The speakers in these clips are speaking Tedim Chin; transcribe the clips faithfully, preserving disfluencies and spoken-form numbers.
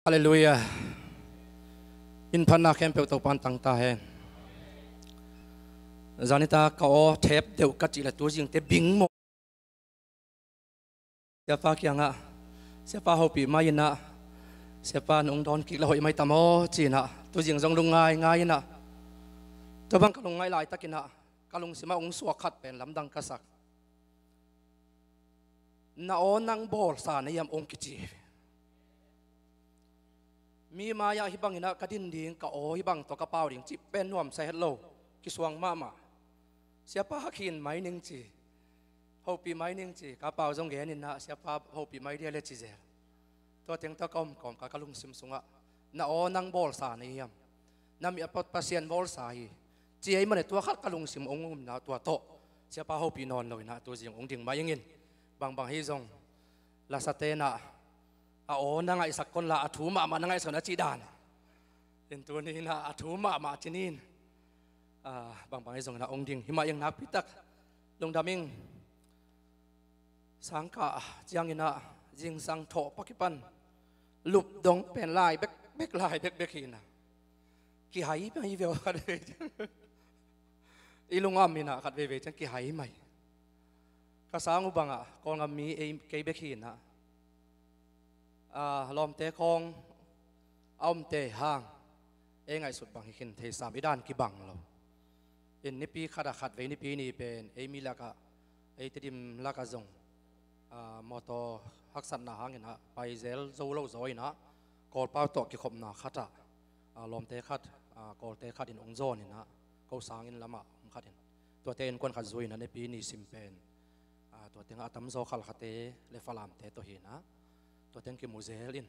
Halleluiah. Minphatna khempeuh Topa'n tang ta hen. Zani ta ka aw thep deuh ka cih le tuzingte bing maw? Siapa kiangah, Siapa hopih mai inah, Siapa nong dawn kik le hoih mai ta maw ci inah, tuzing zong lungngai ngai inah, tua bang ka lungngaih laitak inah ka lungsimah hong suak khat pen lamdang ka sak. Na aw nang bawlsa na hiam hong kici. Mi mai-ah hih bang inah ka din ding, ka aw hih bang tawh ka pau ding cih pen nuamsa het lo, kisuang mahmah. Siapa hak hin mai ning ci, hopih mai ning ci, ka pau zong gen inah Siapa hopih mai dia le ci zel. Tua teng tawh ka om kawm ka, ka lungsim sungah na aw nang bawlsa na hiam? Na mi a Pasian bawlsa hi ci ei mane, tua khat ka lungsim hong umna tua tawh Siapa hopih nawn lo inah tuzing hong ding mah ingin. Bangbang hi zong lasate inah a aw na ngaihsak kon la a thu mahmah na ngaihsak na cih dan. In tuni inah a thu mahmah ci nin. Ah, bangbang hi zong inah hong ding hi mah ing, nakpitak lungdam ing. Sangkah ciang inah zingsang thawh pakipan lup dong pen lai bekbek, lai bekbek hi inah kihai mai veu khat vei ciang. I lungam inah khat veivei ciang kihai mai. Ka sang uh bangah Kawlgam mi ei kei bek hi inah, ah, lawmte khawng a omte hang ei ngaihsut bang hi khin thei sam, i dan kibang lo. In nipi khatah khat vei nipi ni pen ei mi lakah, ei Tedim lakah zong, ah, mawtaw haksatna hang inah pai zel zo lo zaw inah Kawlpau tawh kikhopna khatah, ah, lawmte khat, ah, Kawlte khat in hong zawn inah ko sangin lamah hong khat in, tuate innkuan khat zui inah nipi ni sim pen, ah, tua tengah a tamzaw Khalkhate le Falamte tawh hi inah tua teng kimu zel in.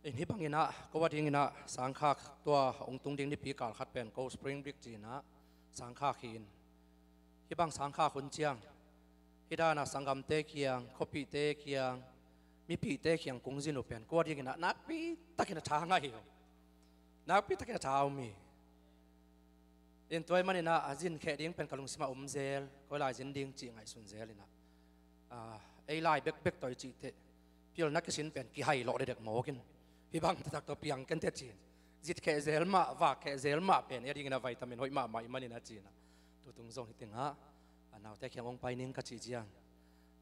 In hih bang inah ko a ding inah sangkhak tua hong tung ding nipi kal khat pen ko Spring Break ci inah sangkhak hi in. Hih bang sangkhak hun ciang hih dan a sanggamte kiang, khuapihte kiang, mipihte kiang kung zin uh pen ko a ding inah nakpi takin a tha ngah hi uh. Nakpi takin a tha om hi. In tua ahih man inah a zin kheh ding pen ka lungsimah om zel, koi lai zin ding cih ngaihsun zel inah, ah, ei lai bekbek tawh i cih teh pilna kisin pen kihai lawh dekdek mawk in, hih bang taktak tawh piang ken teh ci in, zit kheh zel mah, vak kheh zel mah pen ei a ding inah vitamin hoih mahmah ahih man inah ci inah tutung zong hih tengah a naute kiang hong pai ning ka cih ciang,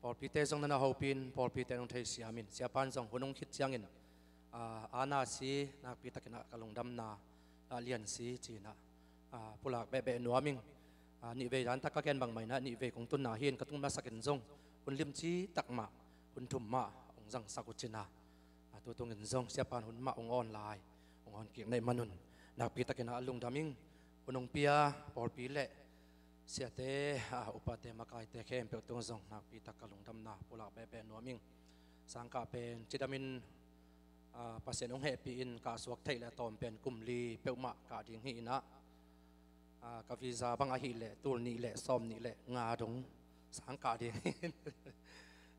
pawlpite zong na na hopih in, pawlpite nong theisiam in, Siapa in zong hun hong khit ciangin, ah, a na si, nakpi takin ah ka lungdamna, ah, lian si ci inah, ah, pulak behbeh nuam ing. Ah, nihvei dan tak ka gen bang mah inah nihvei kong tunna hi in, ka tung masak in zong hun limci tak mah, hun thum mah hong zangsak uh ci inah, ah, tutung in zong Siapa in hun mah hong awn lai, hong awn kik na hih man un nakpi takin ah lungdam ing. Hun hong pia pawlpi le siate, ah, upate, makaite khempeuh tung zong nakpi tak ka lungdamna pulak behbeh nuam ing. Sangkah pen cidam in, ah, Pasian hong hehpih in kah suak theih le a tawm pen kum li peuhmah kah ding hi inah, ah, ka visa bang ahih leh tul nih le sawm nih le nga dong sang kah ding hi in.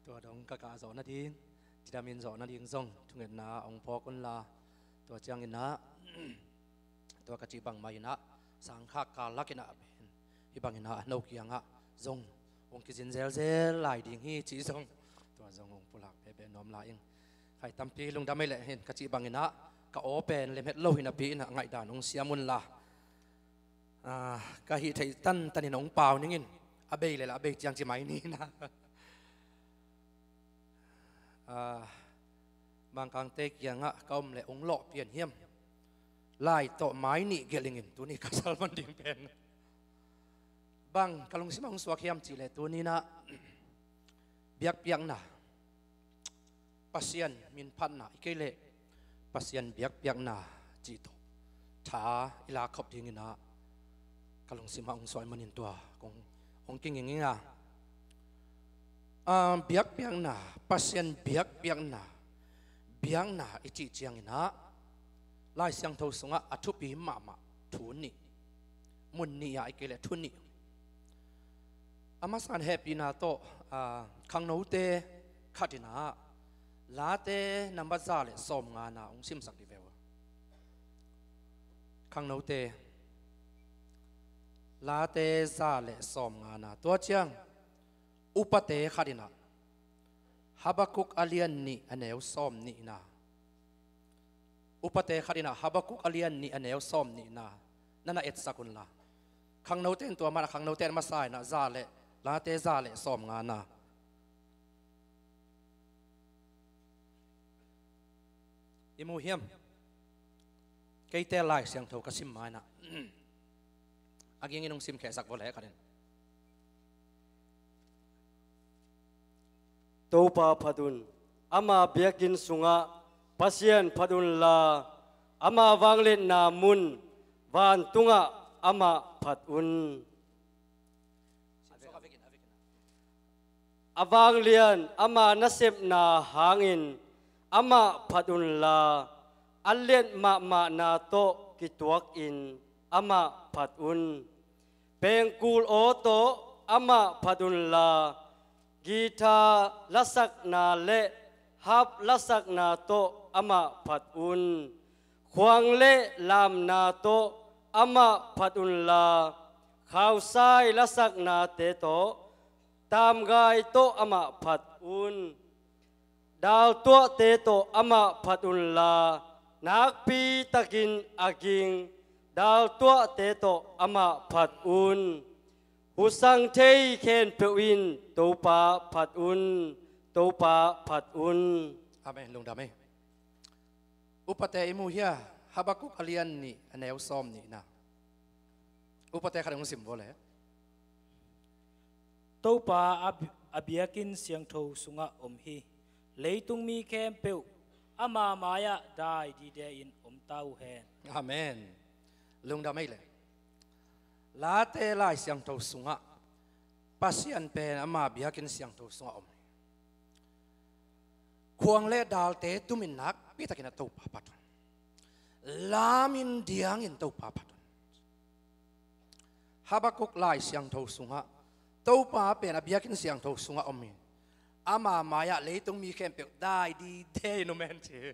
Tua dong ka kah zawh nading, cidam in zawh nading zong thungetna hong phawk unla, tua ciang inah tua ka cih bang mah inah sangkhak kal lak inah pen hih bang inah no kiangah zong hong kizin zelzel lai ding hi cih zong, tua zong hong pulak behbeh nuam lai ing. Khai tampi lungdam ei leh hin ka cih bang inah ka aw pen lem het lo hi napi inah ngaihdan hong siam unla, ah, ka hih theih tantan in hong pau ning in, a bei le la a bei ciang ci mai ni inah. Ah, Mangkangte kiangah ka om leh hong lawh pian hiam? Lai tawh mai nih gelh ing in tuni ka sermon ding pen. Bang ka lungsim ah hong suak hiam cih leh tuni inah biakpiakna, Pasian minphatna, i kei leh Pasian biakpiakna cih tawh tha i lak khop ding inah ka lungsim ah hong suak ahih manin tua kong hong kinging ing a. Ah, biakpiakna, Pasian biakpiakna, biakna i cih ciang inah Lai Siangtho sungah a thupi mahmah thu nih, mun nih ah i kei leh thu nih. A masa in hehpihna tawh, ah, khangnote khat inah Late nambat za le sawmngana hong simsak dih ve uh. Khangnote Late za le sawmngana, tua ciang upate khat inah Habakuk a lian nih a neu sawm nihna, Upate khat in ah Habakuk a lian nih a neu sawm nihna na na etsak unla, khangnote in tua man ah khangnote in a masa in ah za le, Late za le sawm ngana i mu hiam? Keite Lai Siangtho ka sim ma in ah a ging in hong sim khehsak vua le khat in. Topa phat un, ama biakinn sungah Pasian phat unla, ama vangliatna mun vantungah amah phat un. A vanglian ama nasepna hangin amah phat unla, a liat mahmahna tawh kituakin amah phat un. Pengkul aw tawh amah phat unla, guitar lasakna le harp lasakna tawh amah phat un. Khuang le lamna tawh amah phat unla, khausai lasaknate tawh, tamgai tawh amah phat un. Daltuahte tawh amah phat unla, nakpi takin a ging daltuahte tawh amah phat un. Husang thei khempeuh in Topa phat un, Topa phat un. Amen. Lungdam ei. Upate i mu hia? Habakuk a lian nih a neu sawm nihna. Upate khat hong sim vua le. Topa a bi-, a biakinn siangtho sungah om hi. Leitung mi khempeuh ama mai-ah dai dide in om ta uh hen. Amen. Lungdam ei le. Late Lai Siangtho sungah Pasian pen ama biakinn siangtho sungah om hi. Khuang le dalte tumin nakpi takin a Topa phat un. Lamin diangin Topa phat un. Habakuk Lai Siangtho sungah Topa pen a biakinn siangtho sungah om hi. Ama mai-ah leitung mi khempeuh dai dide in om hen ci hi.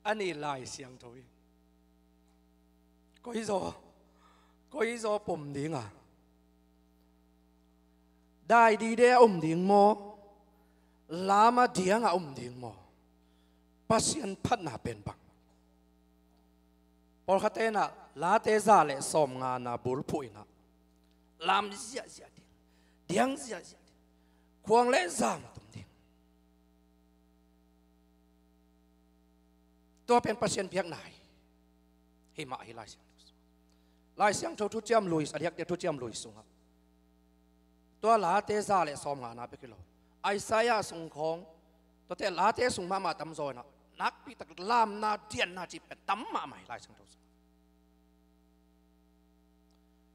A nih Lai Siangtho hi. Koizaw, koizaw pom ding a, dai dide a om ding maw, lam a diang a om ding maw? Pasian phatna pen bang? Pawlkhatte in ah Late za le sawm ngana bulphuh in ah lam ziahziah ding, diang ziahziah ding, khuang le zang tum ding. Tua pen Pasian biakna hi. Hi mah hi Lai Siangtho sungah. Lai Siangtho Thuciam Lui, a diakdiak Thuciam Lui sungah tua Late za le sawm ngana bek hi lo, Isaiah sung khawng, tuate Late sung mahmah tamzaw in ah nakpi tak lamna dianna cih pen tam mahmah hi Lai Siangtho sungah.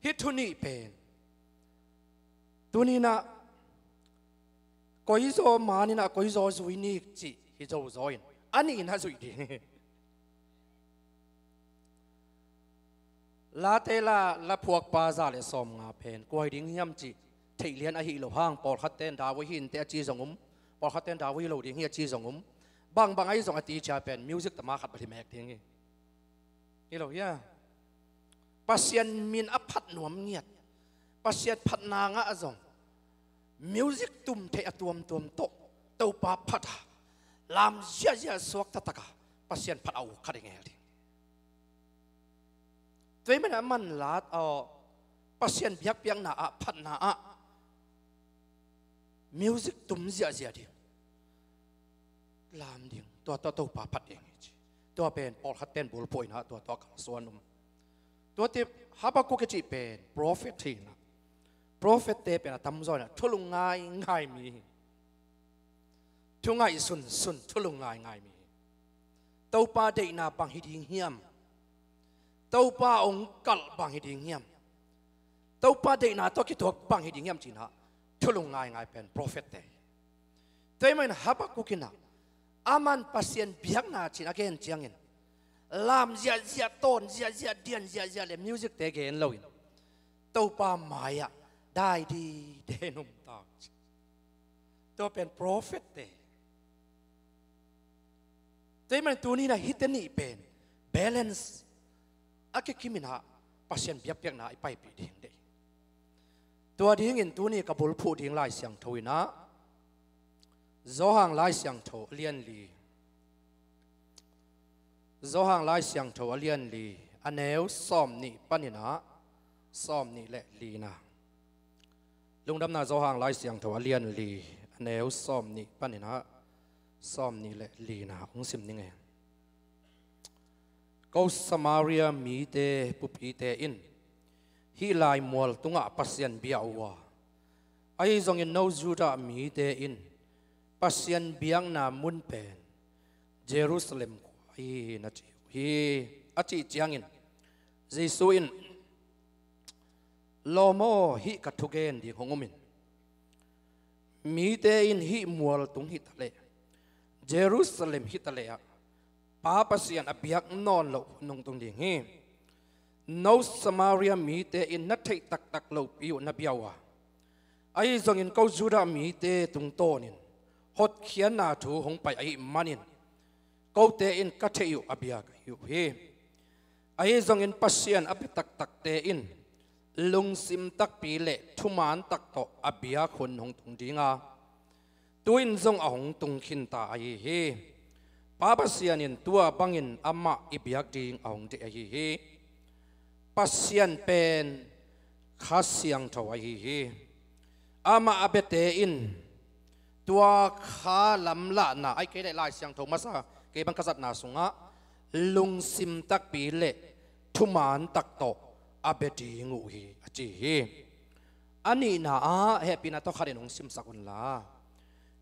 Hih thu nih pen tuni in ah koizaw man in ah koizaw zui ni cih hi zozaw in a nih in ah zuih ding hi. Late la, laphuakpa za le sawm nga pen kua hi ding hiam cih theih lian ahi lo hang, pawlkhatte in David hi inteh a ci zong um, pawlkhatte in David hi lo ding hi a ci zong um. Bangbang ahi zong a teacher pen music tama khat bali mek ding hi. Hi lo hia? Pasian min a phat nuam ngiat, Pasian phatna ngah a zong music tum theih a tuamtuam tawh Topa phat a, lam ziahziah suak taktak a Pasian phat a uk khat i ngel ding. Tua ahih manin a manlat aw, Pasian biakpiakna ah, phatna ah music tum ziahziah ding, lam ding, tua tua Topa phat ding hi ci. Tua pen pawlkhat ten bulphuh in ah tua tua kalsuan um. Tua tip Habakuk i cih pen prophet hi in ah, prophet te pen a tamzaw in ah thulung ngaingai mi hi. Thu ngaihsunsun, thulung ngaingai mi hi. Topa deihna bang hi ding hiam? Topa ong kalh bang hi ding hiam? Topa deihna tawh kituak bang hi ding hiam ci in ah thulung ngaingai pen prophet te hi. Tua ahih manin Habakuk in ah aman Pasian biakna ci in a gen ciangin lam ziahziah, tawn ziahziah, dian ziahziah le music te gen loin Topa mai-ah dai dide in om ta ci. Tua pen prophet te. Tua ahih manin tuni in ah hihte nih pen balance a kikim in ah Pasian biakpiakna i paipih ding deih. Tua dingin tuni ka bulphuh ding Lai Siangtho in ah Johan Lai Siangtho lian li, Johan Lai Siangtho a lian li, a neu sawm nih panin ah sawm nih le lina. Lungdamna Johan Lai Siangtho a lian li, a neu sawm nih panin ah sawm nih le lina hong sim ning e. Ko Samaria mite pupite in hih lai mual tungah Pasian bia uh a, ahi zongin no Judah mite in Pasian biakna mun pen Jerusalem khua hi na ci uh hi. A cih ciangin Jesu in, "Lawm aw, hih ka thugen ding hong um in. Mite in hih mual tung hi ta leh, Jerusalem hi ta leh ah, Pa Pasian a biak nawn loh hun hong tung ding hi. No Samaria mite in na theih taktak lohpi uh na bia uh a, ahi zongin ko Judah mite tungtawnin hotkhiatna thu hong pai ahih manin kote in ka theih uh a biak ahi uh hi. Ahi zongin Pasian a bia taktakte in lungsim takpi le thuman tak tawh a biak hun hong tung ding a, tu-in zong a hong tung khinta ahi hi. Pa Pasian in tua bangin amah i biak ding a hong deih ahi hi." Pasian pen Kha Siangtho ahi hi. Amah a biate in tua kha lamlahna, ahih kei leh Lai Siangtho masa kei bang ka zatna sungah lungsim takpi le thuman tak tawh a bia ding uh hi a ci hi. A nihna ah hehpihna tawh khatin hong simsak unla,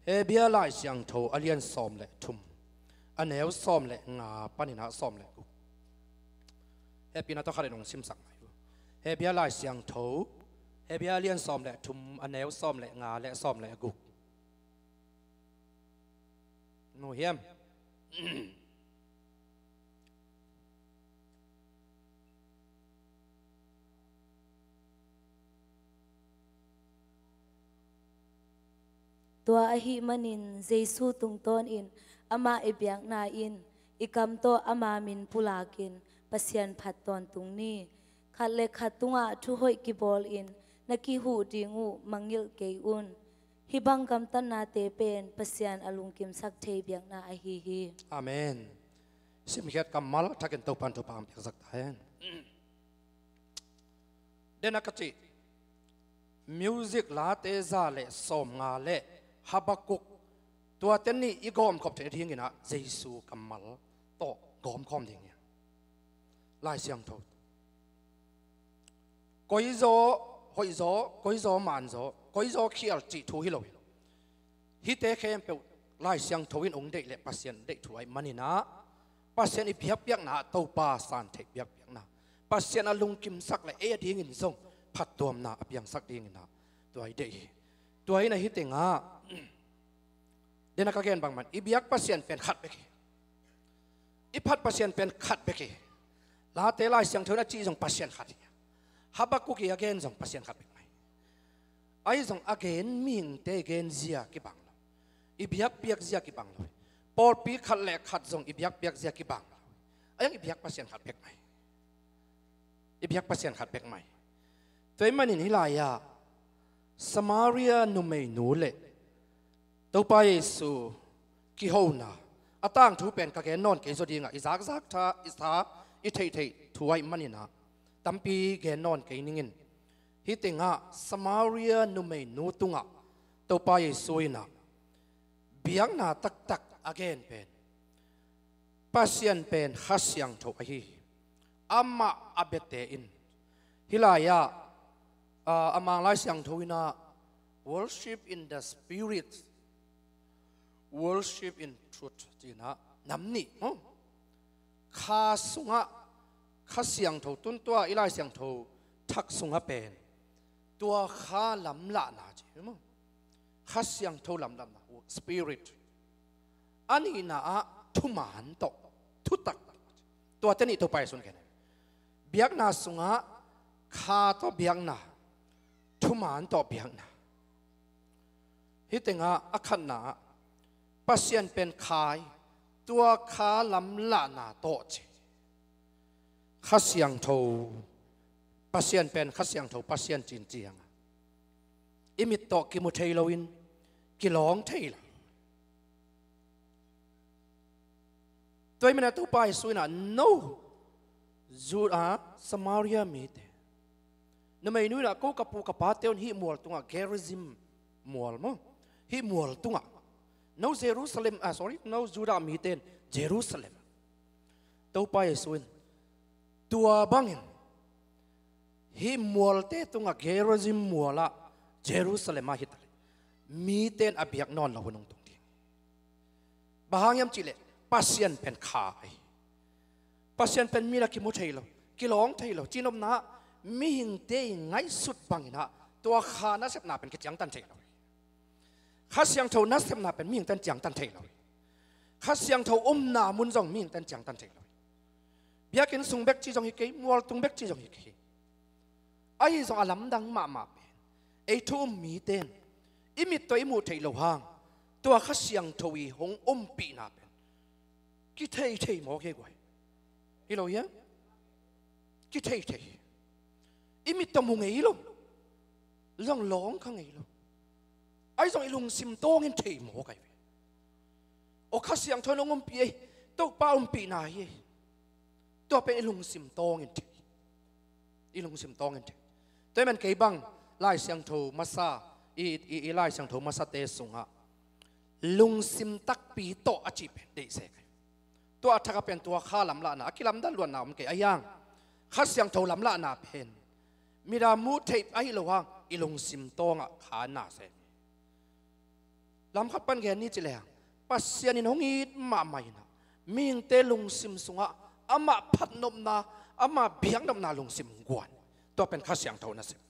Hebru Lai Siangtho a lian sawm le thum, a neu sawm le nga panin ah sawm le guk. Hehpihna tawh khatin hong simsak mai uh. Hebru Lai Siangtho, Hebru a lian sawm le thum, a neu sawm le nga le sawm le guk. Mu hiam? Tua ahih manin Jesu tungtawnin amah i biakna in i kam tawh ama min pulakin Pasian phat tawntung ni. Khat le khat tungah thuhoih kibawlin na kihuh ding uh mangngilh kei un. Hih bang gamtatnate pen Pasian a lungkimsak thei biakna ahi hi. Amen. Simkhiat kammal thakin Topan thupha hong piaksak ta hen. Dena ka cih music late za le sawmnga le Habakuk, tuate nih i gawmkhop theih dingin ah Jesu kammal tawh gawmkhawm ding hi. Lai Siangtho, koizaw hoihzaw, koizaw manzaw, koizaw khial cih thu hi lo hi. Hihte khempeuh Lai Siangtho in hong deih le Pasian deih thu ahih manin ah, Pasian i biakpiakna ah Topa san theih biakpiakna, Pasian a lungkimsak le ei a dingin zong phattuamna a piangsak dingin ah tua i deih hi. Tua in ah hih tengah dena ka gen bangman i biak Pasian pen khat bek hi. I phat Pasian pen khat bek hi. Late Lai Siangtho in a cih zong Pasian khat hi. Habakuk i a gen zong Pasian khat bek mai. Ahi zong a gen mihingte i gen zia kibang lo. I biakpiak zia kibang lo. Pawlpi khat le khat zong i biakpiak zia kibang lo. Ahi zong i biak Pasian khat bek mai. I biak Pasian khat bek mai. Tua ahih manin hih lai-ah Samaria numeinu le Topa Jesu kihona a tangthu pen ka gen nawn kei zaw dingah, i zakzak tha, i sa, i theihtheih thu ahih manin ah tampi gen nawn kei ningin. Hih tengah Samaria numeinu tungah Topa Jesu in ah biakna taktak a gen pen Pasian pen Kha Siangtho ahi hi. Amah a biate in, hih lai-ah, ah, a Mang Lai Siangtho in ah worship in the spirit, worship in truth ci-in ah nam nih, huh? Kha sungah, Kha Siangtho tun tua i Lai Siangtho thak sungah pen tua kha lamlahna ci, huh? Kha Siangtho lamlahna, spirit. A nihna ah thuman tawh, thutak. Tuate nih Topa Jesu in gen. Biakna sungah kha tawh biakna, thuman tawh biakna. Hih tengah a khatna ah Pasian pen kha hi, tua kha lamlahna tawh ci. Kha Siangtho, Pasian pen Kha Siangtho Pasian ci-in ci hang a, i mit tawh kimu thei loin, kilawng thei lo. Tua ahih manin ah Topa Jesu in ah, no Judah, Samaria mite, numeinu in ah, ko ka pu ka pate un hih mual tungah, Gerizim mual maw, hih mual tungah, no Jerusalem, ah, sorry, no Judah mite in Jerusalem. Topa Jesu in tua bangin hih mualte tungah, Gerizim mualah, Jerusalem ah hi taleh, mite in a biak nawn lo hun hong tung ding. Bang hang hiam cih leh Pasian pen kha ahi. Pasian pen mit a kimu thei lo, kilawng thei lo, cinopna ah mihingte i ngaihsut bangin ah tua kha nasepna pen kiciangtan thei lo hi. Kha Siangtho nasepna pen mihingte in ciangtan thei lo hi. Kha Siangtho umna mun zong mihingte in ciangtan thei lo hi. Biakinn sung bek ci zong hi kei, mualtung bek ci zong hi kei. Ahi zong a lamdang mahmah pen ei thu um mite in i mit tawh i muh theih loh hang tua Kha Siangtho i hong umpihna pen kithei thei mawk hi guai. Hi lo hiam? Kithei thei. I mit tawh mu ngei lo, zong lawng kha ngei lo. Ahi zong i lungsim tawngin thei mawk ahi ve. Aw, Kha Siangtho in hong umpih ei, Topa umpihna hi ei. Tua pen i lungsim tawngin thei. I lungsim tawngin thei. Tua ahih man kei bang Lai Siangtho masa, i, i, i Lai Siangtho masate sungah lungsim takpi tawh a cih pen deih sek ahi. Tua a thak a pen tua kha lamlahna a kilamdang luatna om kei a hiang, Kha Siangtho lamlahna pen mit a muh theih ahi lo hang i lungsim tawngah kha na sem hi. Lam khat pan gen ni ci leng, Pasian in hong it mahmah in ah mihingte lungsim sungah amah phatnopna, amah biaknopna lungsim hong guan. Tua pen Kha Siangtho nasepna.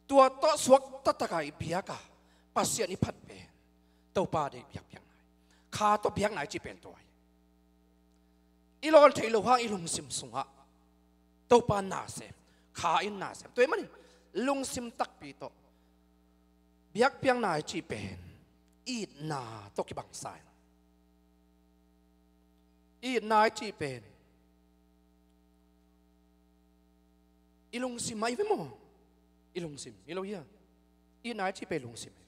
Tua tawh suak taktak a i biak a Pasian i phat pen Topa deih biakpiakna hi. Kha tawh biakna i cih pen tua hi. I lawn theih loh hang i lungsim sungah Topa na sem, kha in na sem. Tua ahih manin lungsim takpi tawh biakpiakna i cih pen itna tawh kibangsa in. Itna i cih pen i lungsim ahi ve maw? I lungsim, hi lo hia? Itna i cih pen i lungsim ahi ve.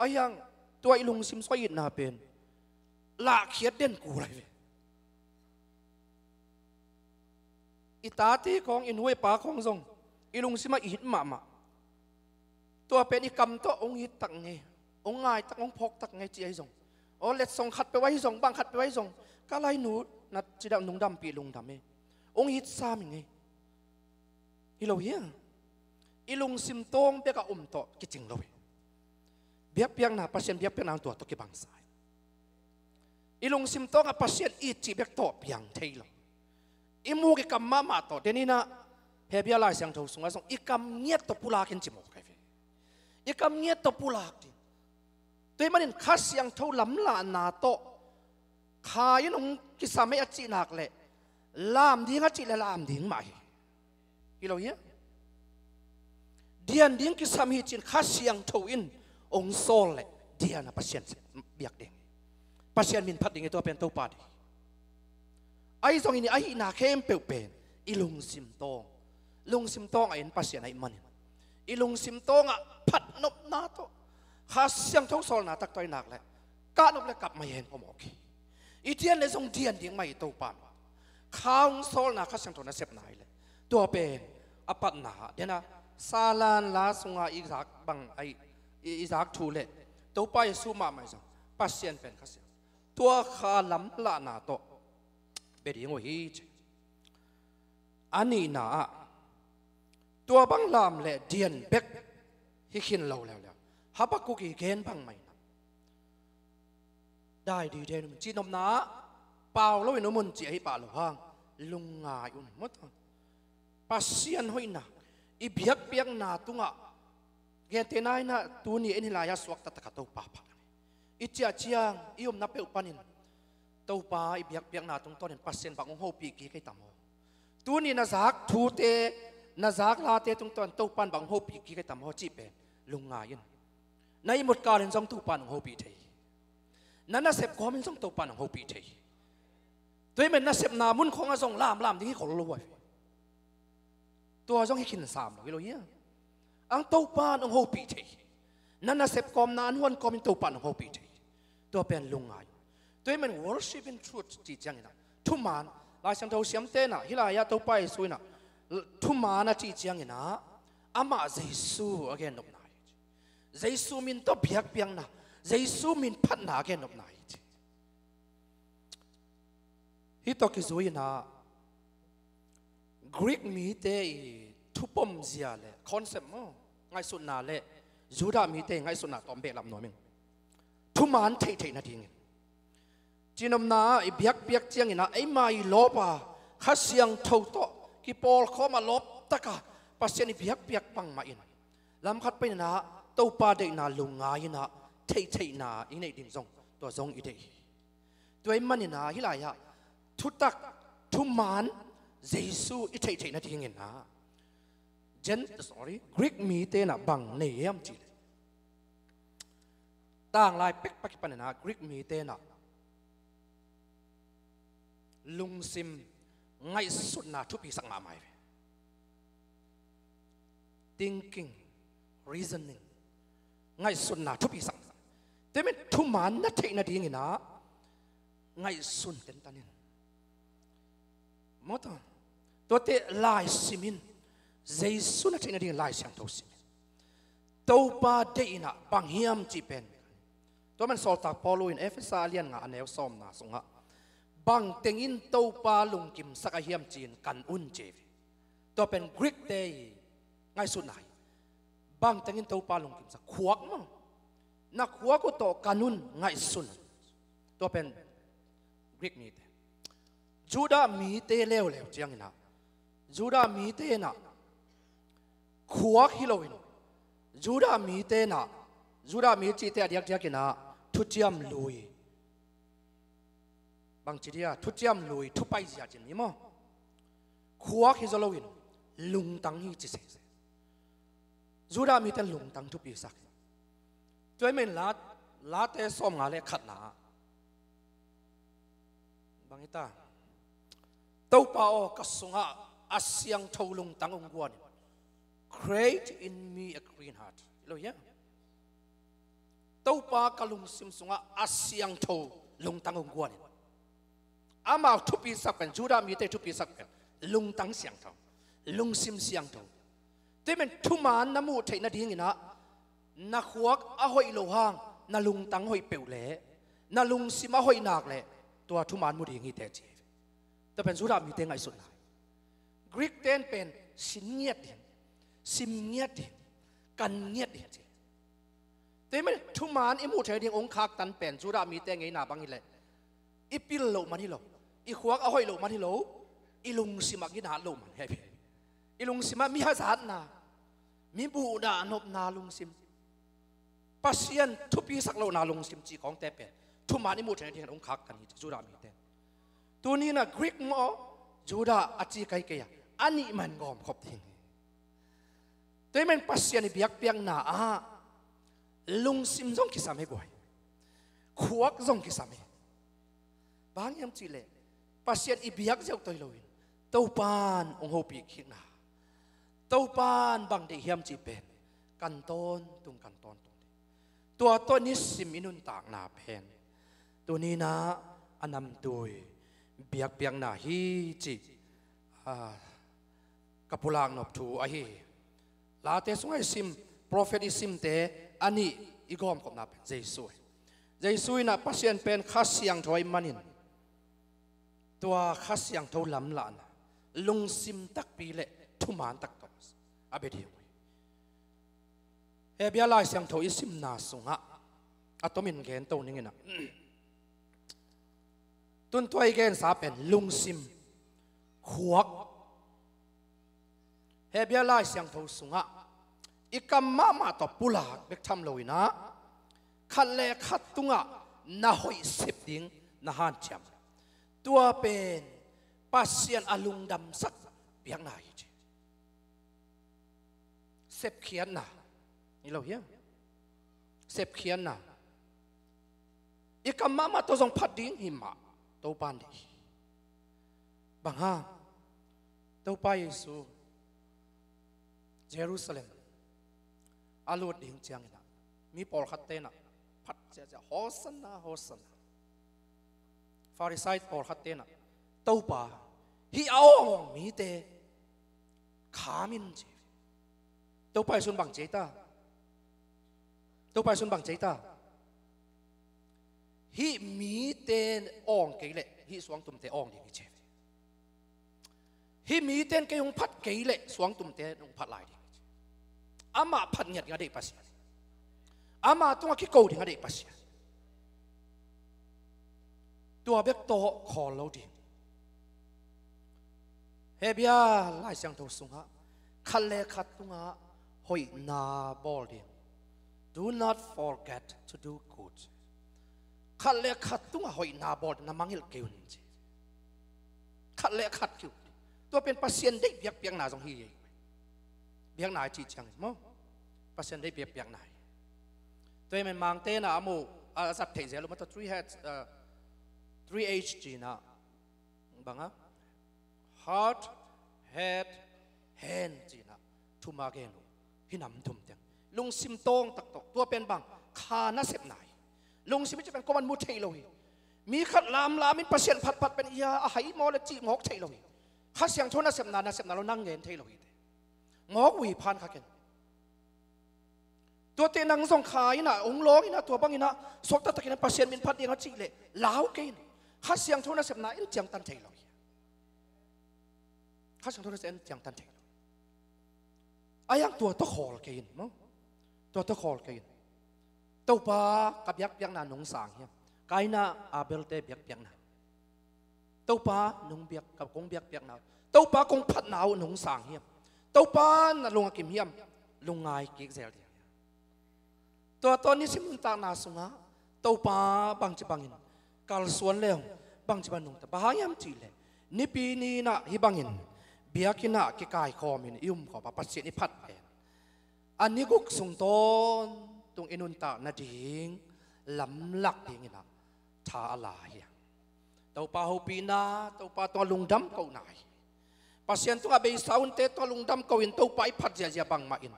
A hiang, tua i lungsim sungah itna pen lahkhiat den kul ahi ve. I tate khawng, i nu i pa khawng zong i lungsim ah it mahmah. Tua pen i kam tawh hong it tak ngei, hong ngai tak, hong phawk tak ngei ci ahi zong, aw, letsong khat peuh ahi zong, bang khat peuh ahi zong, ka lainu na cidam, nungdampih lungdam e, hong it sam ing ei. Hi lo hia? I lungsim tawng bek a um tawh kicing lo hi. Biakpiakna, Pasian biakpiakna tua tawh kibangsa hi. I lungsim tawngah Pasian it cih bek tawh piang thei lo. I muk i kam mahmah tawh, deninah Hebrew Lai Siangtho sungah zong i kam ngiat tawh pulak in ci mawk ahi ve. I kam ngiat tawh pulak ding. Tua ahih manin Kha Siangtho lamlahna tawh kha in hong kisam ei a cih nak leh, lam ding a cih leh lam ding mah hi. Hi lo hia? Dian ding kisam hi ci-in Kha Siangtho in hong sawl leh dian a Pasian biak ding hi. Pasian min phat ding hi, tua pen Topa ding hi. Ahi zongin i ahihna khempeuh pen i lungsim tawng, lungsim tawng a en Pasian ahih manin i lungsim tawngah phatnopna tawh, Kha Siangtho sawlna tak tawh ahih nak leh, kah nop leh kap mai hen phamawh kei. I dian leh zong dian ding mah hi Topa in. Kha hong sawlna Kha Siangtho nasepna hi leh, tua pen a patna ah, dena Salan la sunga i zak bang ahi, i, i zak thu leh Topa Jesu mahmah zong Pasian pen Kha Siangtho. Tua kha lamlahna tawh bia ding uh hi ci. A nihna ah, tua bang lam leh dian bek hi khin lo leuleu. Habakkuk i gen bang mah in ah, dai dide un, cihnopna ah pau loin um un ci ahi pah lo hang, lungngai un, maw, tua Pasian hoihna i biakpiakna tungah, gentehna in ah tuni en hi lai-ah suak taktak a Topa phat, i ciah ciang i omna peuh panin Topa i biakpiakna tungtawnin Pasian bang hong hopih kik ei tam aw? Tuni na zak thute, na zak late tungtawn Topa in bang hong hopih kik ei tam aw cih pen lungngai in. Na ihmut kalin zong Topa in hong hopih thei hi. Na nasep kawmin zong Topa in hong hopih thei hi. Tua ahih manin nasepna mun khawngah zong lamlam ding hi khol lo uh ahi. Tua zong hi khin sam lo hi lo hia? Ang Topa in hong hopih thei hi. Na nasep kawm, na anhuan kawmin Topa in hong hopih thei hi. Tua pen lungngai. Tua ahih manin worship in truth cih ciangin ah, thuman, Lai Siangtho siamte in ah, hih lai-ah Topa Jesu in ah, thuman a cih ciangin ah, amah Jesu a gennopna hi. Jesu min tawh biakpiakna, Jesu min phatna a gennopna hi ci. Hih tawh kizui in ah, Greek mite i thupomzia le concept maw, ngaihsutna le Judah mite i ngaihsutna tawm behlap nuam ing. Thuman theihtheih nadingin, cinopna ah i biakpiak ciangin ah, eima i lawp a, Kha Siangtho tawh kipawlkhawm a lawptak a Pasian i biakpiak bangmah in, lamkhat panin ah Topa deihna lungngai in ah theihtheihna i neih ding zong, tua zong i deih hi. Tua ahih manin ah hih lai-ah thutak, thuman Jesu i theihtheih nadingin ah, Gen-, sorry, Greek mite in ah bang nei hiam cih leh, tanglai pek pan kipan in ah Greek mite in ah lungsim, ngaihsutna thupisak mahmah hi ve. Thinking, reasoning, ngaihsutna thupisak. Tua ahih manin thuman na theih nadingin ah ngaihsun tentan in. Maw, tua, tuate laisim in, Jesu na theih nadingin Lai Siangtho sim in. Topa deih in ah bang hiam cih pen, tua man sawltak Paul in Efesa a lian nga a neu sawmna sungah, bang tengin Topa lungkimsak a hiam ci-in kan un ci hi. Tua pen Greek te i ngaihsutna hi. Bang tengin Topa lungkimsak, khuak maw, na khuak uh tawh kan un, ngaihsun. Tua pen Greek mite. Judah mite leuleu ciangin ah, Judah mite in ah khuak hi loin, Judah mite in ah, Judah mi cihte a diakdiak in ah thuciam lui, bangci dia, thuciam lui, thupaizia cin mi maw, khuak hi zaw loin lungtang hi ci sese. Judah mite in lungtang thupisak hi. Tua ahih manin La, Late sawmnga le khatna ah bang hi ta? Topa aw, ka sungah a siangtho lungtang hong guan in. Create in me a clean heart. Hi lo hia? Topa, ka lungsim sungah a siangtho lungtang hong guan in. Amau thupisak pen, Judah mite thupisak pen lungtang siangtho, lungsim siangtho. Tua ahih manin thuman na muh theih nadingin ah, na khuak a hoih loh hang na lungtang hoih peuh leh, na lungsim a hoih nak leh, tua thuman mu ding hi teh ci hi. Tua pen Judah mite ngaihsutna hi. Greek ten pen sin ngiat ding, sim ngiat ding, kan ngiat ding ci. Tua ahih manin thuman i muh theih ding hong khaktan pen Judah mite ngeina bang hi leh, i pil loh man hi lo, i khuak a hoih loh man hi lo, i lungsim ah ginat loh man hi. I lungsim ah mi hazatna, mi buhdah nopna lungsim, Pasian thupisak lohna lungsim cih khawngte pen thuman i muh theih nadingin hong khaktan hi ci, Judah mite. Tuni in ah Greek maw, Judah a ci kei kei a, a nih man gawmkhop ding hi. Tua ahih manin Pasian i biakpiakna ah lungsim zong kisam hi guai. Khuak zong kisam hi. Bang hiam cih leh, Pasian i biak ziau toih loin Topan hong hopih kikna, Topan bang deih hiam cih pen kan tawntung, kan tawntung ding. Tua tawh nisim i nuntakna pen tuni in ah a namtui biakpiakna hi cih, ah, ka pulak nop thu ahi hi. Late sungah i sim, prophet i simte a nih i gawmkhopna pen Jesu hi. Jesu in ah Pasian pen Kha Siangtho ahih manin, tua Kha Siangtho lamlahna lungsim takpi le thuman tak tawh a bia ding uh hi. Hebrew Lai Siangtho i simna sungah a tomin gen to ning in ah, tun tua i gensa pen lungsim, khuak, Hebrew Lai Siangtho sungah i kam mahmah tawh pulak bek tham lo in ah, khat le khat tungah na hoih sep ding na hanciam. Tua pen Pasian a lungdamsak biakna hi ci. Sepkhiatna. Hi lo hiam? Sepkhiatna. I kam mahmah tawh zong phat ding hi mah, Topa in deih hi. Bang hang? Topa Jesu Jerusalem a lut ding ciangin ah, mi pawlkhatte in ah phat ciahciah, "Hosanna, Hosanna. Pharisai pawlkhat tenah, "Topa, hih a awng awng mite kham in," ci. Topa Jesuh in bang ci ei ta? Topa Jesuh in bang ci ei ta? "Hih mite awng kei leh hih suangtumte awng ding hi," ci. "Hih mite in kei hong phat kei leh suangtumte in hong phat lai ding hi," ci. Amah phat ngiat ding a deih Pasian, amah tungah kiko ding a deih Pasian, tua bek tawh khawl lo ding. Hebru Lai Siangtho sungah khat le khat tungah hoihna bawl ding. "Do not forget to do good." Khat le khat tungah hoihna bawl ding, na mangngilh kei un, ci. Khat le khat ki-uk ding. Tua pen Pasian deih biakpiakna zong hi ei. Biakna i cih ciang maw, Pasian deih biakpiakna hi. Tua hi man Mangte na a mu, a zat theih zel uh mah, tua three heads, uh, three H ci-in ah, bang a, heart, head, hand ci-in ah thum a gen uh. Hih nam thum teng lungsim tawng tak tawh. Tua pen bang, kha nasepna hi. Lungsim i cih pen kuaman mu thei lo hi. Mi khat lamlam in Pasian phatphat pen, ia, a hai maw le cih ngawk thei lo hi. Kha Siangtho nasepna, nasepna lo nang gen thei lo hi te. Ngawk uh hi phan kha ken. Tuate nang zong kha in ah, hong lawng in ah, tua bang in ah suakta takin ah Pasian min phat ding a cih leh lau kei in. Kha Siangtho nasepna in ciangtan thei lo hi. Kha Siangtho nasepna in ciangtan thei lo hi. A hiang tua tawh khawl kei in maw. Tua tawh khawl kei in. "Topa, ka biakpiakna nungsang hiam? Kain ah Abel-te biakpiakna, Topa, nong biak, ka, kong biakpiakna uh, Topa, kong phatna uh nungsang hiam? Topa, na lung a kim hiam?" Lungngai kik zel ding hiam? Tua tawh nisim nuntakna sungah Topa bangci bangin kalsuan le hong, bangci bang nungta, bang hang hiam cih leh Nipi ni in ah hih bangin biakinn ah kikaikhawm in i umkhawm a, Pasian i phat pen a ni guk sung tawntung i nuntak nading lamlak dingin ah tha a la hi. Topa hopihna, Topa tungah lungdam kohna hi. Pasian tungah beisa hunte tungah lungdam ko-in Topa i phat ziahziah bangmah in,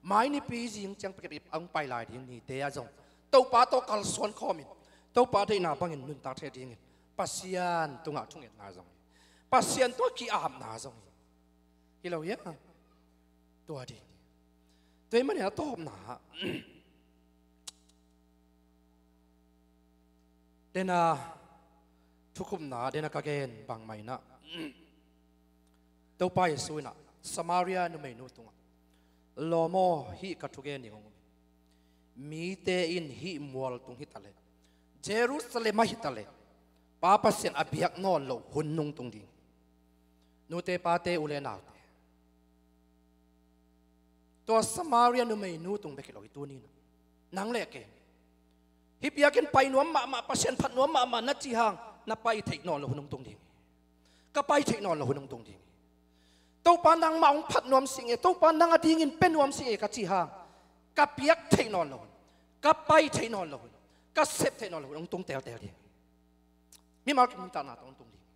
mai nipi zing ciang pekip a hong pai lai ding nite ah zong Topa tawh kalsuan khawm in, Topa deihna bangin nuntak thei dingin Pasian tungah thungetna zong hi. Pasian tungah ki-apna zong hi. Hi lo hia? Tua ding. Tua ahih manin a tawpna ah, dena thukhupna, dena ka gen bangmah in ah, Topa Jesuh in ah Samaria numeinu tungah, "Lawm aw, hih ka thugen ding hong um hi. Mite in hih mualtung hi taleh, Jerusalem ah hi taleh, Pa Pasian a biak nawn loh hun nungtung ding hi." Nute, pate, u le naute, tua Samaria numeinu tung bek hi lo hi tuni in ah. Nang le kei, hih biakinn pai nuam mahmah, Pasian phat nuam mahmah na cih hang, na pai theih nawn loh hun hong tung ding hi. Ka pai theih nawn loh hun hong tung ding hi. Topa nangmah hong phat nuam sing e, Topa nang a dingin pia nuam sing e ka cih hang, ka piak theih nawn loh hun, ka pai theih nawn loh hun, ka sep theih nawn loh hun hong tung teltel ding hi. Mimal kim nuntakna tawh hong tung ding hi.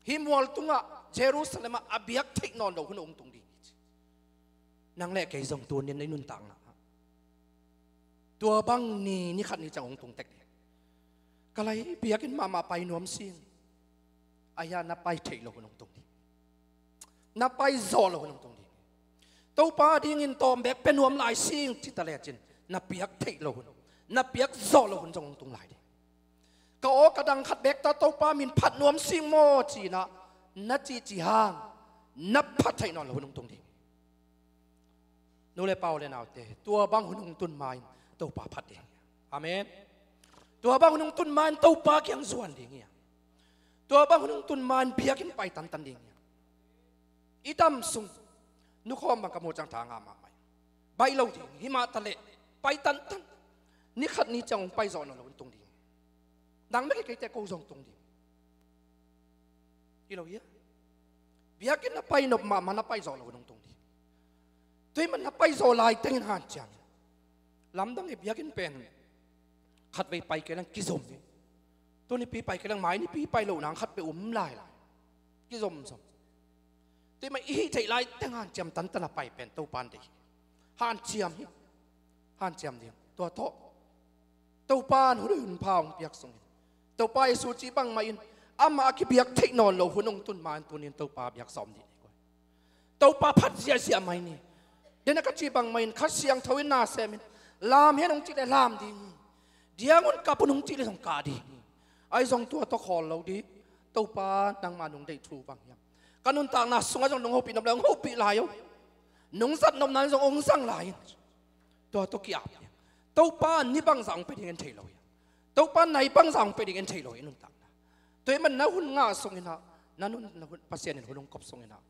Hih mual tungah, Jerusalem ah a biak theih nawn loh hun hong tung ding hi, ci. Nang le kei zong tuni in i nuntakna ah tua bang ni, ni khat ni ciang hong tung tek ding. Ka lai, biakinn mahmah pai nuam sing, a hia na pai theih loh hun hong tung ding. Na pai zawh loh hun hong tung ding. Topa dingin tawm beek pia nuam lai sing ci ta lecin, na piak theih loh hun, na piak zawh loh hun zong hong tung lai ding. Ka aw ka dang khat beek ta Topa min phat nuam sing maw ci-in ah na cih cih hang, na phat theih nawn loh hun hong tung ding. Nu le pa, u le naute, tua bang hun hong tun ma-in Topa phat ding hi. Amen. Tua bang hun hong tun ma-in Topa kiang zuan ding hi. Tua bang hun hong tun ma-in biakinn pai tantan ding hi. I dam sung, nukhawm bang ka muh ciang tha ngah mahmah hi. Baih lo ding hi mah taleh, pai tantan. Ni khat ni ciang hong pai zawh nawn loh hun tung ding hi. Nang bek hi, keite ko zong tung ding hi. Hi lo hia? Biakinn na pai nop mahmah, na pai zawh loh hun hong tung ding hi. Tua ahih manin na pai zawh lai tengin hanciam in. Lamdang hi, biakinn pen khatvei pai kei leng kizom hi. Tunipi pai kei leng mai nipi pai loh nang khat peuh um lai lai. Kizomzom. Tua ahih manin i hih theih lai teng hanciam tantan a pai pen Topa'n deih hi. Hanciam hi. Hanciam ding. Tua tawh Topa in hun hun pha hong piak sungin, Topa Jesu cih bangmah in amah a kibiak theih nawn lo hun hong tun ma-in tunin Topa biak sawm dih ni. Topa phat ziahziah mai ni. Dena ka cih bangmah in Kha Siangtho in na semin, lam hen hong cih le lam ding hi. Diang un kap un hong cih le zong kah ding hi. Ahi zong tua tawh khawl lo dih. Topa nangmah nong deih thu bang hiam? Ka nuntakna sungah zong nong hopih nop le hong hopih lai o. Nong zat nopna in zong hong zang lai in. Tua tawh ki-ap ding. Topa in ni bangzah hong pia ding en thei lo hi. Topa in nai bangzah hong pia ding en thei lo hi nuntakna. Tua ahih manin na hun ngah sungin ah, na nun, na hun, Pasian in hun hong kop sungin ah,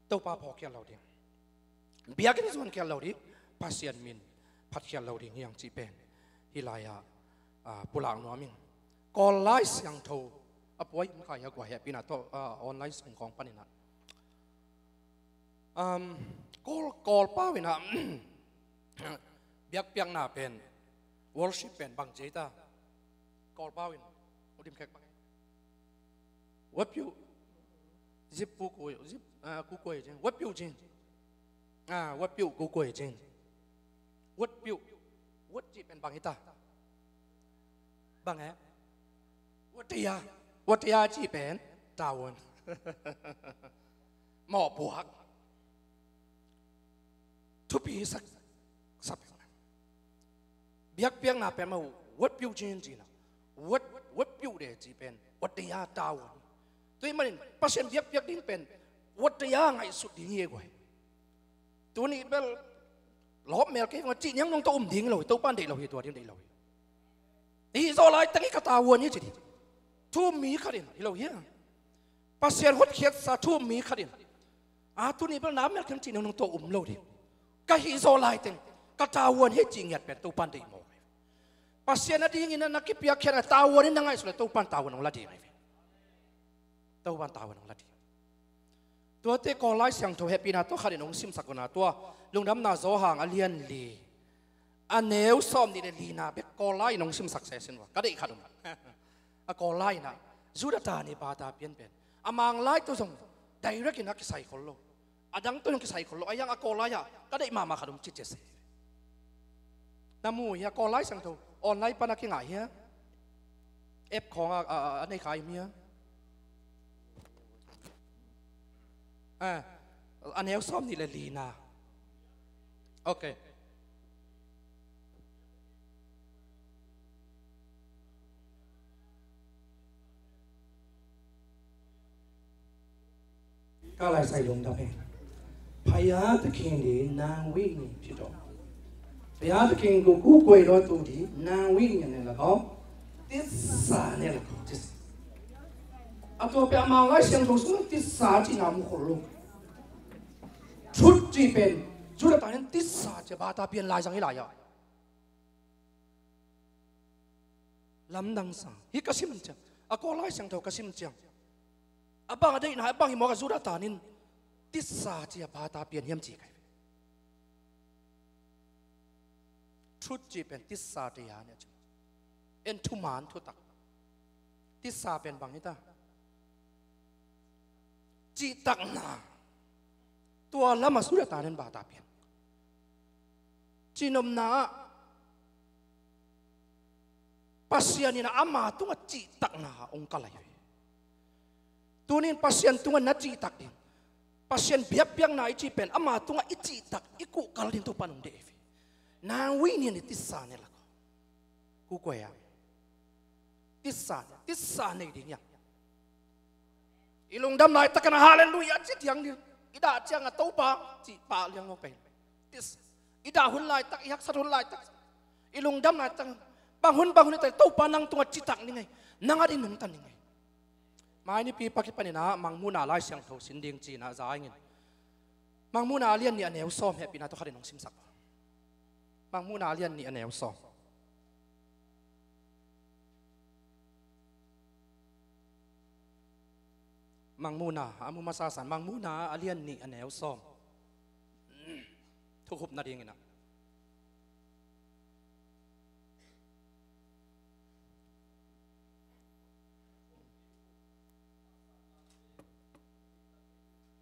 Topa phawkkhial lo ding. Biakinn zuankhial lo ding. Pasian min phatkhial lo ding hi hang cih pen hih lai-ah, ah, pulak nuam ing. Kawl Lai Siangtho a puai in khai a guai hehpihna tawh, ah, online sung khawng panin ah, um, Kawl, Kawl pau in ah biakpiakna pen, worship pen bang ci ta? Kawl pau in, u dim khek bang. Wapiu, zip pu ku, zip, ah, ku kuai jing. Wapiu jing. Ah, wapiu ku kuai jing. Wapiu, wat cih pen bang hi ta? Bang e? Watia, watia cih pen tawun. Mawhpuak. Thupi sak, sak. Biakpiakna pen mah uh, wat piu cin cin a. Wat, wat piu de ci pen, wat de ya tawun. Tua ahih manin Pasian biakpiak ding pen, wat de ya ngaihsut ding hi e guai. Tuni bel lawp mel kei vang a cih niang nong tawh um ding lo hi, Topan deih lo hi, tua ding deih lo hi. Hih zawh laiteng hi ka tawun hi ci ding. Thu um mi khat in, hi lo hi a. Pasian hotkhiatsa thu um mi khat in, a, tuni bel na mel kei cih niang nong tawh um lo ding. Ka hih zawh laiteng ka tawun hi cih ngiat pen Topan deih mawk hi. Pasian a dingin na kipiakkhiat a tawun in na ngaihsut le Topan tawun hong la ding hi. Topan tawun hong la ding. Tuate Kawl Lai Siangtho hehpihna tawh khat in hong simsak un a, tua Lungdamna Johan a lian li, a neu sawm nih le lina bek Kawl lai in hong simsak se sin ua. Ka deih khat um. A Kawl lai in ah, Judah ta nih bata pian pen, a Mang lai tawh zong direct in a kisai khol lo. A dang tawh zong kisai khol lo. A yang a Kawl lai ah ka deih mahmah khat um ci cia se. Na mu hi a, Kawl Lai Siangtho online pan a kingah hi a. App khawng a, a, a, a nei kha hi mi a. A, a neu sawm nih le lina. Ok. Ka lai sai lungdam hen. ဘုရားသခင်သည် နာဝင်နေဖြစ်တော်မူ။ ဘုရားသခင်ကို ကိုးကွယ်တော်သူသည် နာဝင်နေနဲ့၎င်း၊ သစ္စာနဲ့၎င်း၊ သစ္စာ။ အတော့ ပြန်မလာရှင်တို့ဆို သစ္စာကြီးနာမှုကိုလို့။ Truth ကြီးပင် Judah တိုင်း သစ္စာကြီး ဘာသာပြန်လာကြရလား။ Lamdang sa. Hih ka sim ciang, a Kawl Lai Siangtho ka sim ciang, a bang a deihna, a bang hi mawk a, Judah tanin tisa ci a bata pian hiam ci kai ve. Truth ci pen tisa te a nia ci. En thuman thutak. Tisa pen bang hi ta? Cihtakna. Tua lam a Judah tanin bata pian. Cihnopna ah Pasian in ama tungah cihtakna hong kal ahi ve. Tunin Pasian tungah na cihtak ding. Pasian biakpiakna i cih pen ama tungah i cihtak, i kuhkal ding Topa nong deih ahi ve. Nang wi nian i tisa ne lak. Ku kuai a. Tisa, tisa nei ding hiam? I lungdam laitakin a halleluiah ci thiang ding. I dah ciang a Topa cih pah liang lo pen. Tisa. I dah hun laitak, i haksat hun laitak, i lungdam laitak, bang hun bang hun i tak, Topa nang tungah citak ning ei. Nang a ding nungta ning ei. Mai nipi pak i panin a Mangmuhna Lai Siangtho sin ding ci-in a za ing in. Mangmuhna a lian nih a neu sawm hehpihna tawh khat in hong simsak. Mangmuhna a lian nih a neu sawm. Mangmuhna a mu masa san, Mangmuhna a lian nih a neu sawm. Thukhupna dingin a.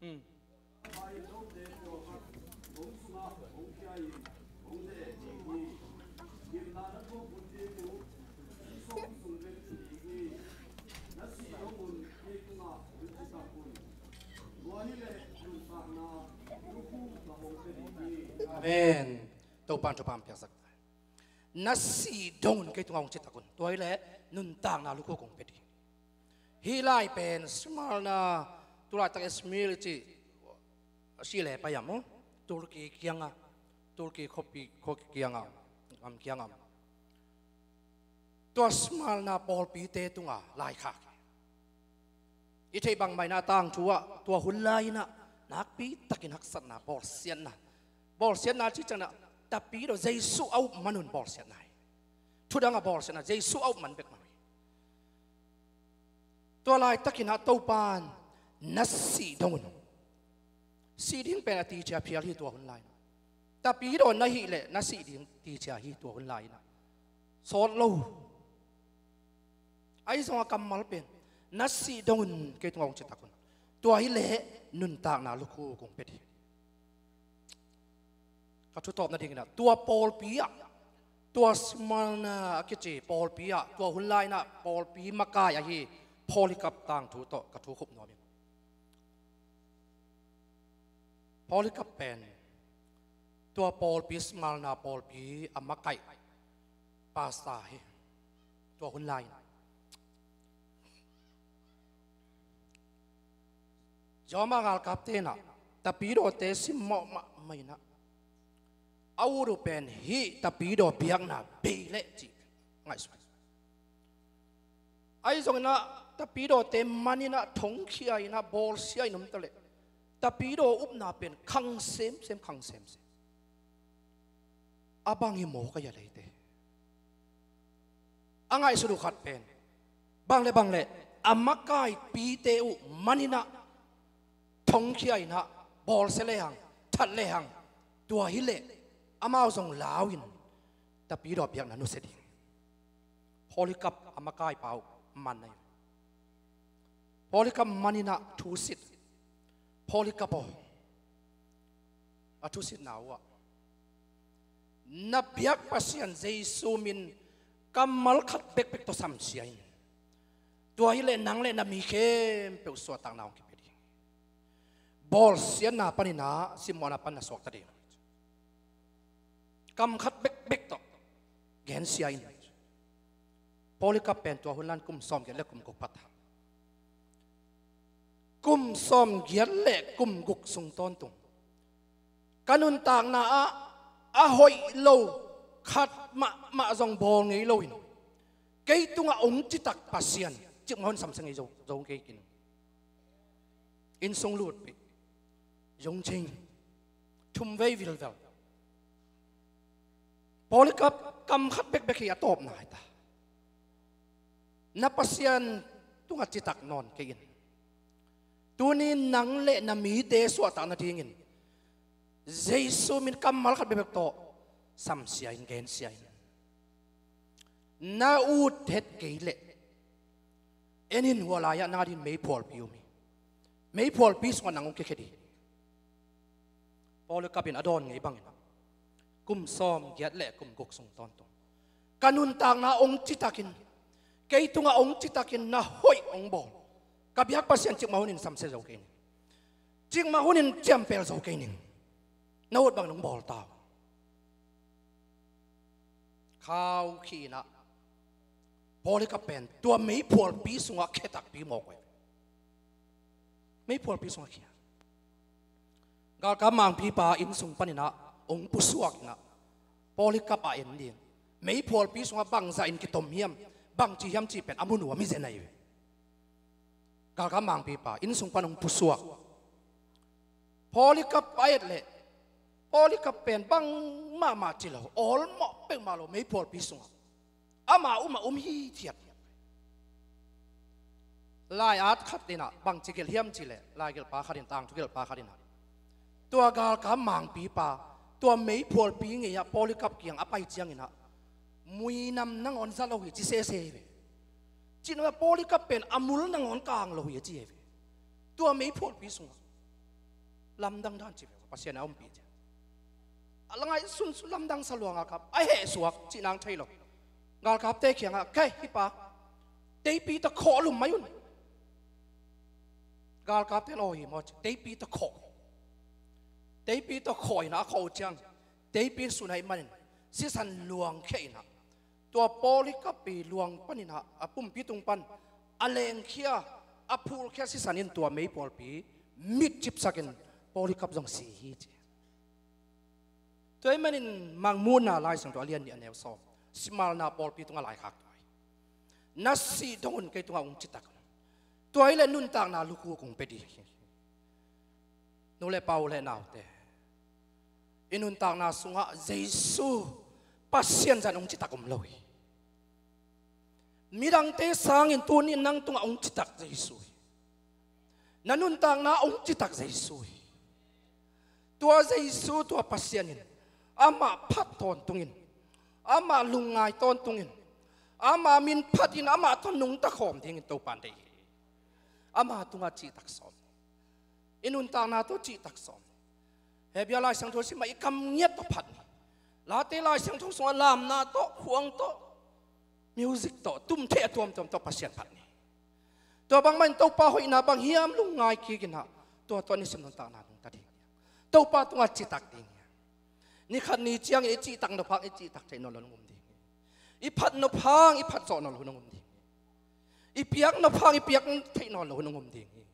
Hmm. Topa'n thupha piaksak ta. Na sih dong un kei tungah hong ci tak un. Tua hileh nuntakna lukhu kong pia ding. Hih lai pen Smyrna, tu laitak Izmir i cih, a sih le pai a maw, Turkey kiangah, Turkey khuapi, khua kiangah, gam kiangah. Tua Smyrna pawlpite tungah laikhak hi. I theih bangmah in ah tangthu ah tua hun lai-in ah nakpi takin haksatna, bawlsiatna, bawlsiatna cih ciangin ah Tapidaw Jesuh a up man un bawlsiatna hi. Thudang a bawlsiatna, Jesuh a up man bek mah hi. Tua laitakin ah Topa'n na sih dong un. Sih ding pen a ticia phial hi tua hun lai-in ah. Tapidaw na hih leh na sih ding ticia hi tua hun lai-in ah. Sawt lo. Ahi zongah kammal pen na sih dong un kei tungah hong ci tak un. Tua hileh nuntakna lukhu kong pia ding. Ka thu tawp nadingin ah tua pawlpi ah, tua Smyrna a kici pawlpi ah, tua hun lai-in ah pawlpi makai ahi Polycarp tangthu tawh ka thu khup nuam ing. Polycarp pen tua pawlpi, Smyrna pawlpi a makaih pastor hi. Tua hun lai-in ah Roma galkapte in ah Tapidawte simmawh mahmah in ah, a ut uh pen hih Tapidaw biakna bei leh cih ngaihsun. Ahi zongin ah Tapidawte man in ah thongkhia in ah bawlsia in om ta leh Tapidaw upna pen khang semsem, khang semsem. A bang hi maw ka hia leite? A ngaihsut uh khat pen bang le bang le a makaipite uh man in ah thongkhia in ah bawlsia lehang, that lehang, tua hileh amau zong lau in Tapidaw biakna nusia ding. Polycarp a makaipa uh man ahi. Polycarp man in ah thusit. Polycarp aw, a thusitna uh ah, na biak Pasian Jesu min kammal khat bekbek tawh samsia in. Tua hileh nang le na mi khempeuh suahtakna hong kipia ding. Bawlsiatna panin ah simmawhna pan na suakta ding. Kam khat bekbek tawh gensia in. Polycarp pen tua hun lai-in kum sawmgiat le kum guk pha ta. Kum sawmgiat le kum guk sung tawntung ka nuntakna ah a hoih lo khat mahmah zong bawl ngei loin, kei tungah hong citak Pasian, cikmah hun samsia ngei zo, zo kei ing. Inn sung lutpih, zong cing, thumvei vilvel. Polycarp kam khat bekbek hi, a tawpna hi ta. Na Pasian tungah citak nawn kei in. Tuni nang le na mite suahtak nadingin Jesu min kammal khat bekbek tawh samsia in, gensia in. Na ut het kei leh, en in, hua lai-ah nang adingin meiphualpi om hi. Meiphualpi sungah nang hong kikhia ding. Polycarp in a dawn ngei bangin ah, kum sawmgiat le kum guk sung tawntung ka nuntakna hong citakin, kei tungah hong citakin na hoih hong bawl. Ka biak Pasian, cikmah hunin samsia zo kei ning. Cikmah hunin ciampel zo kei ning. Na ut bangin hong bawl ta uh. Khaukhih in ah Polycarp pen tua meiphualpi sungah khia takpi mawk uh hi. Meiphualpi sungah khia. Galkap mangpipa inn sung panin ah hong pusuak in ah Polycarp a en ding. Meiphualpi sungah bangzah in kitom hiam, bangci hiam cih pen a mu nuam hi zen ahi ve. Galkap mangpipa inn sung pan hong pusuak. Polycarp a et leh, Polycarp pen bang mahmah ci lo, awlmawh peuhmah lo, meiphualpi sungah ama um a um hithiat. Lai-at khat in ah bangci gelh hiam cih leh, laigelhpa khat in, tangthu gelhpa khat in ah, tua galkap mangpipa, tua meiphualpi ngei-ah Polycarp kiang a pai ciangin ah, muinam nangawn za lo hi ci sese hi ve. Cih nangah Polycarp pen a mul nangawn kang lo hi a ci hi ve. Tua meiphualpi sungah lamdang dan ci ve, Pasian a ompih ci. A la ngaihsun sun lamdang sa lua, galkap a hehsuak cih nang thei lo. Galkapte kiangah, "Kei, hih pa, teipi tawh khawh lum mai un." Galkapte in, "Aw, hi maw," ci, teipi tawh khawh. Teipi tawh khawh in ah a khawh uh ciang, Teipi in sun ahih manin sisan luangkhia in ah, tua Polycarp ii luang panin ah, a pumpi tung pan a lengkhia, a phulkhia sisan in tua meipawl pi mitcipsakin Polycarp zong si hi ci. Tua ahih manin Mangmuhna Lai Siangtho a lian nih a neu sawm, Smyrna pawlpi tungah laikhak tua hi. Na sih dong un, kei tungah ung citak un. Tua hileh nuntakna lukhuk ung pia ding hi. Nu le pa, u le naute, i nuntakna sungah Jesu Pasian zah in ung citak om lo hi. Midangte sangin tuni nang tungah ung citak Jesu hi. Na nuntakna ung citak Jesu hi. Tua Jesu, tua Pasian in amah phat tawntungin, amah lungngai tawntungin, amah min phatin amah tawh nungta khawm dingin Topa in deih hi. Ama tungah cihtak sawm. I nuntakna tawh cihtak sawm. Hebru Lai Siangtho sim ah, i kam ngiat tawh phat ni. Late Lai Siangtho sungah lamna tawh, khuang tawh, music tawh, tum theih a tuamtuam tawh Pasian phat ni. Tua bangmah in Topa hoihna bang hiam lungngai kik in ah, tua tawh nisim nuntakna nungta ding hi. Topa tungah citak ding hi. Ni khat ni ciangin i cihtak nop hang i cihtak theih nawn lo in hong om ding hi. I phat nop hang i phat zawh nawn lo in hong om ding hi. I piak nop hang i piak theih nawn lo in hong om ding hi.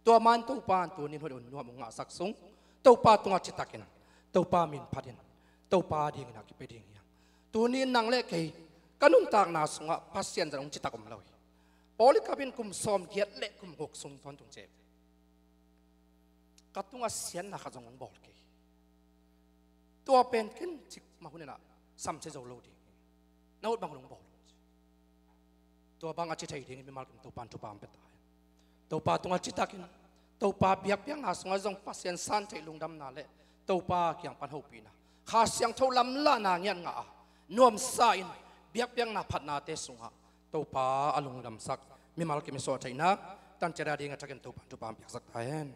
Tua man Topa in tuni in hoih un nuam ung ngahsak sung, Topa tungah citak in, Topa min phat in, Topa dingin ah kipia ding hi hang. Tuni in nang le kei, ka nuntakna sungah Pasian zah in ung citak om lo hi. Polycarp in kum sawmgiat le kum guk sung tawntung ciang, ka tungah siatna khat zong hong bawl kei hi. Tua pen ken cikmah hun in ah samsia zo lo ding hi. Na ut bang hun hong bawl un ci. Tua bang a ci thei dingin mimal kim Topa in thupha hong pia ta hen. Topa tungah citak in, Topa biakpiakna sungah zong Pasian san theih lungdamna le Topa kiang pan hopihna, Kha Siangtho lamlahna ngiat ngah a, nuamsa in biakpiakna phatnate sungah Topa a lungdamsak mimal kim i suah theihna tan ciat a ding a thakin Topa in thupha hong piaksak ta hen.